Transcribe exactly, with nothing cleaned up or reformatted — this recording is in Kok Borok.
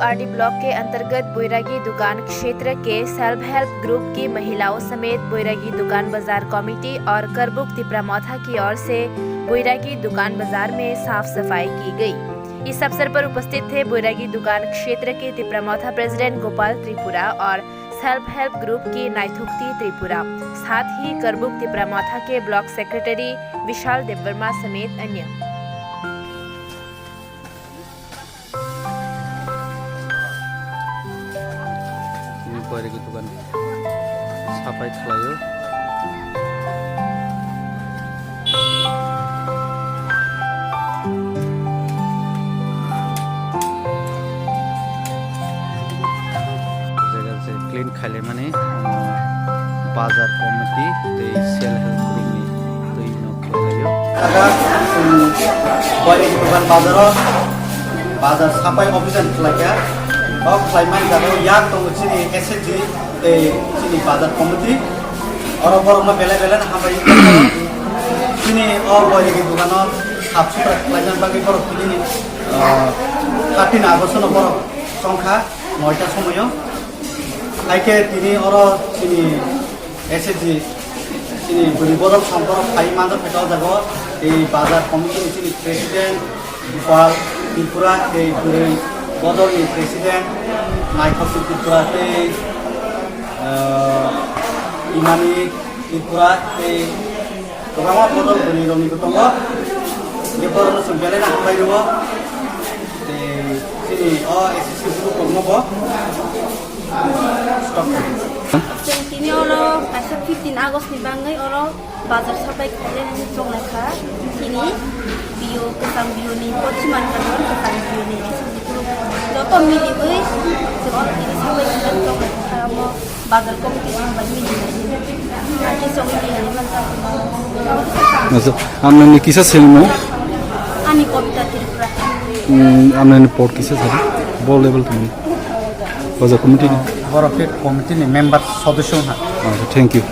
RD block के अंतर्गत बैरागी दुकान क्षेत्र के सेल्फ हेल्प ग्रुप की महिलाओं समेत बैरागी दुकान बाजार कमेटी और करबुक तिपरा मोथा की ओर से बैरागी दुकान बाजार में साफ सफाई की गई। इस अवसर पर उपस्थित थे बैरागी दुकान क्षेत्र के तिपरा मोथा प्रेसिडेंट गोपाल त्रिपुरा और सेल्फ हेल्प ग्रुप की नाइथुक्ति त्रिपुरा, साथ ही करबुक तिपरा मोथा के ब्लॉक सेक्रेटरी विशाल देववर्मा समेत अन्य। Ini kuari ke tukang sapai khlaio. Jaga se clean khailaimani, bazar committee tei self help group ni twi no khlaio. Jaga, um, kuari ke tukang bazar o, bazar sapai office an khlaikha. O khlaimani jaga o yak tongo chini S H G tei chini bazar committee. Oro borokno belai belai no hambai. Chini o boirigi dogano sap sutra khlaina bagwi borok tini, ah, thirteen August no borok chongkha noita somoyo. Haikhe tini oro chini S H G chini bwrwi bodol songkhoro phai manjak khe o jaga o tei bazar committee ni chini president Gopal Tripura tei bwrwi bodol ni president Naithok Tripura tei, ah, Imani Tripura tei kwbangma bodol bwrwi rokni bo tongo. Hingke borokno chwng belai no hambai rwo. Tei chini o S S C group rokno bo stop khaidi. Chwng tini oro kaisa fifteen August ni bangwi oro bazar sapai khaile hinwi chongnai kha. Chini B O, kwcham B O ni pochima ni kwcham B O ni S S C group joto miliwi chwng oro tini sapai khaile chongnai kha. Omo Bazar committee song bai meeting. Ake song meeting ni man ta. Acha, amnani kisa selmo? Ani Kobita Tripura. Hmm, amnani pod kisa sal? Bo level tumi. Bazar committee ni? Borok ke committee ni member sodosyo ha. Acha, thank you.